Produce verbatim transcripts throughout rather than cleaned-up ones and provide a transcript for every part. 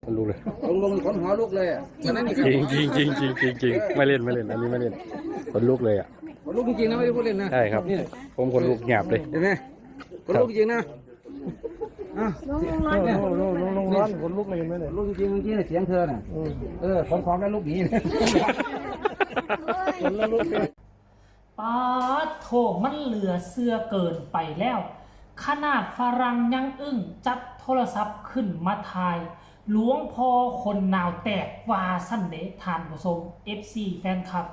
ขนลุกเลย ลงลงขนหัวลุกเลยอ่ะวันนั้นนี่ จริงจริงจริงจริงจริงจริงไม่เล่นไม่เล่น อันนี้ไม่เล่น ขนลุกเลยอ่ะ ขนลุกจริงๆนะ ไม่ได้พูดเล่นนะ ใช่ครับ เนี่ย ผมขนลุกหยาบเลย เห็นไหมขนลุกจริงๆนะอ่ะ ลงลงร้อน ลงลงลงลงร้อนขนลุกเลยเห็นไหม ข เนี่ย นลุกจริงๆเมื่อกี้เนี่ยเสียงเธอน่ะ อืม เออพร้อมๆแล้วลุกหนี ขนลุกเลย ปาดโถมันเหลือเชื่อเกินไปแล้ว ขนาดฝรั่งยังอึ้งจับโทรศัพท์ขึ้นมาถ่าย หลวงพ่อขนหนาวแตกว่าซั่นเด้ท่านผู้ชม เอฟซี แฟนคลับ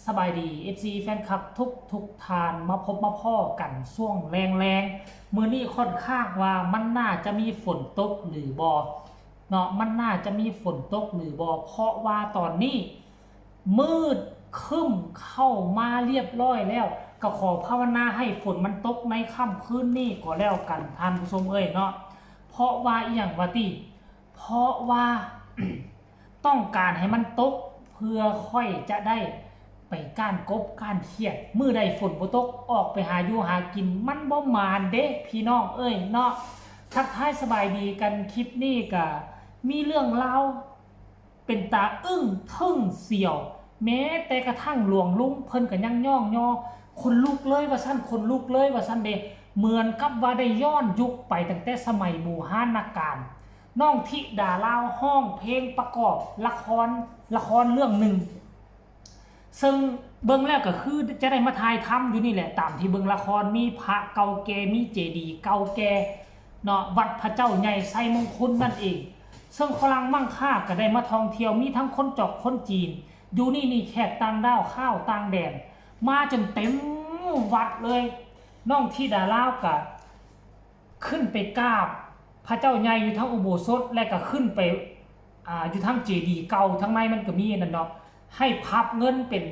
สบายดี เอฟซี แฟนคลับทุกทุกท่านมาพบมาพ้อกันช่วงแรงๆ มื้อนี้ค่อนข้างว่ามันน่าจะมีฝนตกหรือบ่เนาะ มันน่าจะมีฝนตกหรือบ่ เพราะว่าตอนนี้ มืดครึ้มเข้ามาเรียบร้อยแล้ว ก็ขอภาวนาให้ฝนมันตกในค่ำคืนนี้ก็แล้วกันท่านผู้ชมเอ้ยเนาะ เพราะว่าอีหยังวะติ เพราะว่า ต้องการให้มันตก เพื่อค่อยจะได้ไปก้านกบก้านเขียด มื้อใดฝนบ่ตกออกไปหาอยู่หากิน มันบ่หมานเด้พี่น้องเอ้ยเนาะ ทักทายสบายดีกัน คลิปนี้ก็มีเรื่องราว เป็นตาอึ้งทึ่งเสียว แม้แต่กระทั่งหลวงลุงเพิ่นก็ยังย่องยอ ขนลุกเลยว่าซั่น ขนลุกเลยว่าซั่นเด้ เหมือนกับว่าได้ย้อนยุคไปตั้งแต่สมัยบูหานาการ น้องธิดาลาวฮ้องเพลงประกอบละคร ละครเรื่องหนึ่ง ซึ่งเบิ่งแล้วก็คือจะได้มาถ่ายทำอยู่นี่แหละ ตามที่เบิ่งละครมีพระเก่าแก่ มีเจดีย์เก่าแก่เนาะ วัดพระเจ้าใหญ่ไชยมงคลนั่นเอง ซึ่งฝรั่งมังค่าก็ได้มาท่องเที่ยว มีทั้งคนจอกคนจีน อยู่นี่นี่แขกต่างด้าวข้าวต่างแดน มาจนเต็มวัดเลย น้องธิดาลาวก็ขึ้นไปกราบพระเจ้าใหญ่อยู่ทั้งอุโบสถ และก็ขึ้นไปอ่าอยู่ทั้งเจดีย์เก่า ทั้งในมันก็มีนั่นเนาะ ให้พับเงินเป็น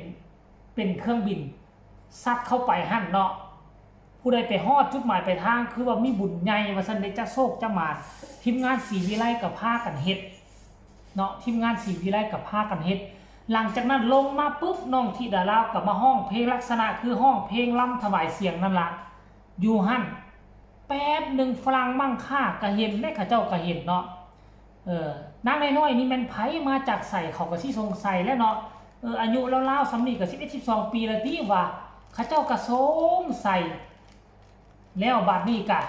เป็นเครื่องบินซัดเข้าไปหั่นเนาะ ผู้ใดไปฮอดจุดหมายปลายทาง คือว่ามีบุญใหญ่ว่าซั่นเด้ จะโชคจะหมาน ทีมงานศรีวิไลก็พากันเฮ็ดเนาะ ทีมงานศรีวิไลก็พากันเฮ็ด หลังจากนั้นลงมาปุ๊บ น้องธิดาลาวก็มาฮ้องเพลงลักษณะคือฮ้องเพลงรำถวายเสียงนั่นล่ะ อยู่หั่น แป๊บหนึ่งฝรั่งมังค่าก็เห็น และเขาเจ้าก็เห็นเนาะ เออ นางน้อยๆนี่แม่นไผมาจากไส เขาก็สิสงสัยแหละเนาะ เออ อายุลาวๆส่ำนี้ก็สิบเอ็ด สิบสอง ปีแล้วติว่า เขาเจ้าก็สงสัย แล้วบัดนี้ก็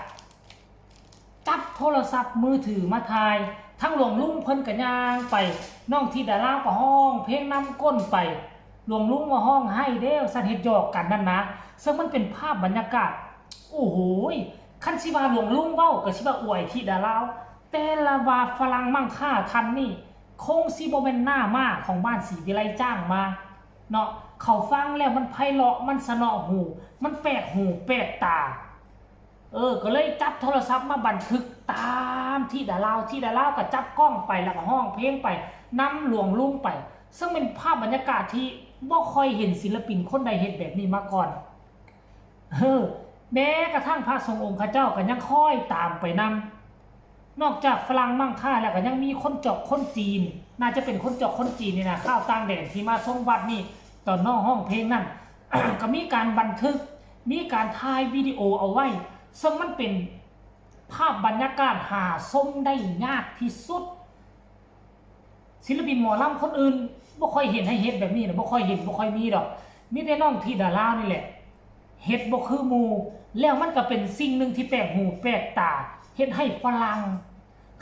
จับโทรศัพท์มือถือมาถ่าย ทั้งหลวงลุงเพิ่นก็ย่างไป น้องธิดาลาวก็ฮ้องเพลงนำก้นไป หลวงลุงว่าฮ้องไห้เด้ ซั่นเฮ็ดหยอกกันนั่นนะ ซึ่งมันเป็นภาพบรรยากาศ โอ้โหย คันสิว่าหลวงลุงเว้าก็สิว่าอวยธิดาลาว แต่ละว่าฝรั่งมังค่าท่านนี่ คงสิบ่แม่นหน้าม้าของบ้านศรีวิไลจ้างมา เนาะ เขาฟังแล้วมันไพเราะ มันสนอหู มันแปลกหูแปลกตา เออ ก็เลยจับโทรศัพท์มาบันทึกตามธิดาลาว ธิดาลาวก็จับกล้องไป แล้วก็ฮ้องเพลงไป นำหลวงลุงไป ซึ่งเป็นภาพบรรยากาศที่บ่ค่อยเห็นศิลปินคนใดเฮ็ดแบบนี้มาก่อน เออ แม้กระทั่งพระสงฆ์องค์เขาเจ้าก็ยังคอยตามไปนำ นอกจากฝรั่งมังค่าแล้วก็ยังมีคนจอกคนจีน น่าจะเป็นคนจอกคนจีนนี่นะ ข้าวต่างแดนที่มาชมวัดนี่ ตอนน้องฮ้องเพลงนั่น ก็มีการบันทึก มีการถ่ายวิดีโอเอาไว้ ซึ่งมันเป็นภาพบรรยากาศหาชมได้ยากที่สุด ศิลปินหมอลำคนอื่นบ่ค่อยเห็นให้เฮ็ดแบบนี้นะ บ่ค่อยเห็น บ่ค่อยมีดอก มีแต่น้องธิดาลาวนี่แหละ เฮ็ดบ่คือหมู่ แล้วมันก็เป็นสิ่งหนึ่งที่แปลกหูแปลกตา เฮ็ดให้ฝรั่ง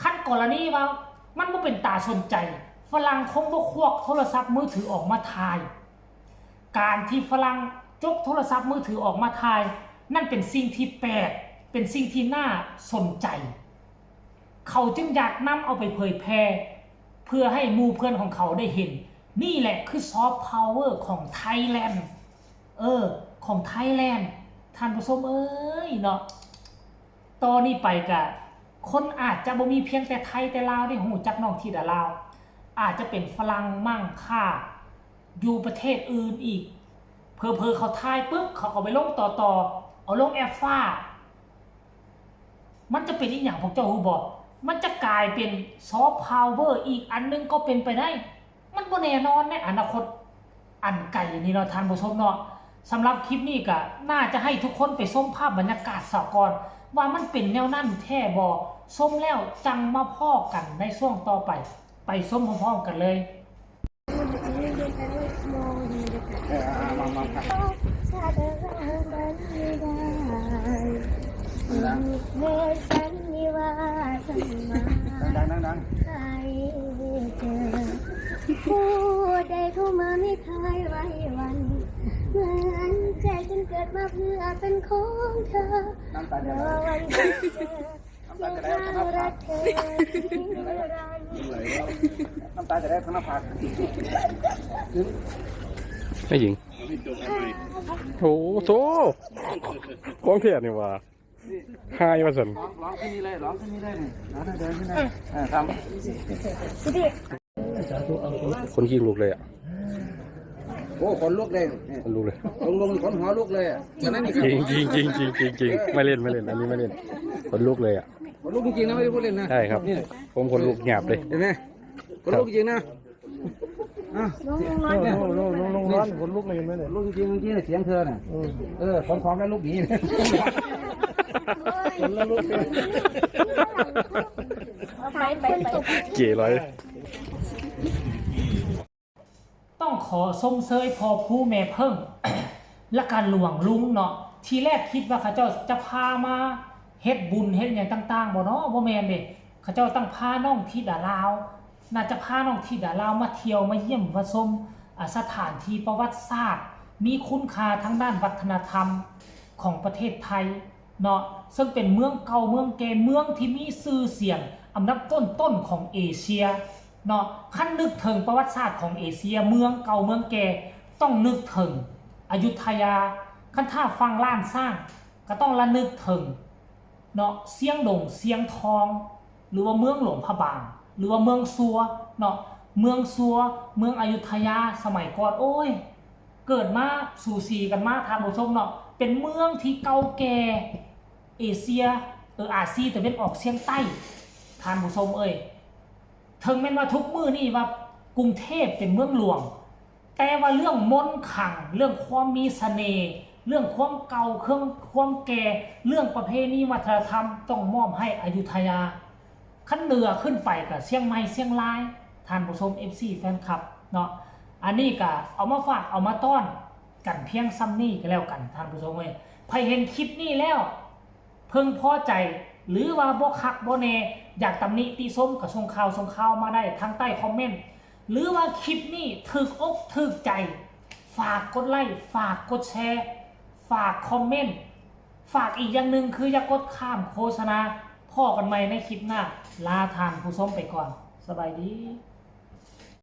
คันกรณีว่ามันบ่เป็นตาสนใจ ฝรั่งคงบ่ควักโทรศัพท์มือถือออกมาถ่าย การที่ฝรั่งจกโทรศัพท์มือถือออกมาถ่าย นั่นเป็นสิ่งที่แปลก เป็นสิ่งที่น่าสนใจ เขาจึงอยากนำเอาไปเผยแพร่ เพื่อให้หมู่เพื่อนของเขาได้เห็น นี่แหละคือซอฟต์พาวเวอร์ของไทยแลนด์ เออ ของไทยแลนด์ ท่านผู้ชมเอ้ยเนาะ ต่อนี้ไปก็คนอาจจะบ่มีเพียงแต่ไทยแต่ลาวได้ฮู้จักน้องธิดาลาว อาจจะเป็นฝรั่งมังค่า อยู่ประเทศอื่นอีก เผลอๆเขาถ่ายปุ๊บ เขาก็ไปลงต่อๆ เอาลงแอปฟ้า มันจะเป็นอีหยังพวกเจ้าฮู้บ่ มันจะกลายเป็นซอฟต์พาวเวอร์อีกอันหนึงก็เป็นไปได้ มันบ่แน่นอนในอนาคตอันไกลนี่เนาะท่านผู้ชมเนาะ สำหรับคลิปนี้ก็น่าจะให้ทุกคนไปชมภาพบรรยากาศซะก่อน ว่ามันเป็นแนวนั้นแท้บ่ ชมแล้วจั่งมาพ้อกันในช่วงต่อไป ไปชมพร้อมๆกันเลย เออเอามามามา เมื่อฉันมีวาสนา ดังดังดัง ให้เจอผู้ใดเข้ามาไม่ทายไว้วัน เหมือนใจฉันเกิดมาเพื่อเป็นของเธอ น้ำตาจะ ร ไหล อวันที่เจอ น้ำตาจะไหล ยัง ทั้งหน้าผาก รักเธอนิรันดร์ น้ำตาจะไหลทั้งหน้าผาก แม่หญิง โอ้โหของแท้นี่หว่าหายว่าซั่น ร้องร้องขึ้นนี่เลยร้องขึ้นนี่เลยนี่ร้องเดินขึ้นเลยเออทำ คนขี้ลุกเลยอ่ะ โอ้ขนลุกเลยเนี่ย คนลุกเลย ลงลงขนหัวลุกเลยอ่ะวันนั้นนี่ จริงจริงจริงจริงจริงจริงไม่เล่นไม่เล่น อันนี้ไม่เล่น คนลุกเลยอ่ะ ขนลุกจริงๆนะไม่ได้พูดเล่นนะ ใช่ครับ เนี่ย ผมคนลุกหยาบเลย เห็นไหมขนลุกจริงนะอ่ะ ลงลงร้อน ลงลงลงร้อนขนลุกเลยเห็นไหมเนี่ย ขนลุกจริงๆจริงๆเสียงเธอน่ะ อืม เออพร้อมๆแล้วลุกหนี ขนลุกเลย ไปไปไป เก๋ร้อย ต้องขอชมเชยพ่อผู้แม่เพิ่ง และการหลวงลุงเนาะ ทีแรกคิดว่าเขาเจ้าจะพามาเฮ็ดบุญเฮ็ดอย่างต่างๆบ่เนาะ บ่แม่นเด้ เขาเจ้าต้องพาน้องธิดาลาว น่าจะพาน้องธิดาลาวมาเที่ยวมาเยี่ยมมาชมอ่าสถานที่ประวัติศาสตร์ มีคุณค่าทางด้านวัฒนธรรมของประเทศไทยเนาะ ซึ่งเป็นเมืองเก่าเมืองแก่ เมืองที่มีชื่อเสียงอันดับต้นๆของเอเชียเนาะ คันนึกถึงประวัติศาสตร์ของเอเชีย เมืองเก่าเมืองแก่ ต้องนึกถึงอยุธยา คันถ้าฟังล้านช้าง ก็ต้องระนึกถึงเนาะ เชียงดง เชียงทอง หรือว่าเมืองหลวงพระบาง หรือว่าเมืองซัวเนาะ เมืองซัว เมืองอยุธยา สมัยก่อน โอ้ย เกิดมาสูสีกันมา ท่านผู้ชมเนาะ เป็นเมืองที่เก่าแก่เอเชีย เออ อาซีตะเวนออกเฉียงใต้ ท่านผู้ชมเอ้ย ถึงแม้นว่าทุกมื้อนี้ว่ากรุงเทพฯเป็นเมืองหลวง แต่ว่าเรื่องมนต์ขลัง เรื่องความมีเสน่ห์ เรื่องความเก่า เครื่องความแก่ เรื่องประเพณีวัฒนธรรม ต้องมอบให้อยุธยา คันเหนือขึ้นไปก็เชียงใหม่ เชียงราย ท่านผู้ชม เอฟซี แฟนคลับเนาะ อันนี้ก็เอามาฝากเอามาต้อนกันเพียงส่ำนี้ก็แล้วกัน ท่านผู้ชมเอ้ย ไผเห็นคลิปนี้แล้ว เพิ่งพอใจ หรือว่าบ่คักบ่แน่ อยากตำหนิติชมก็ส่งข่าวส่งข่าวมาได้ทางใต้คอมเมนต์ หรือว่าคลิปนี้ถูกอกถูกใจ ฝากกดไลค์ ฝากกดแชร์ ฝากคอมเมนต์ ฝากอีกอย่างหนึ่งคืออย่ากดข้ามโฆษณา พ้อกันใหม่ในคลิปหน้า ลาท่านผู้ชมไปก่อน สบายดี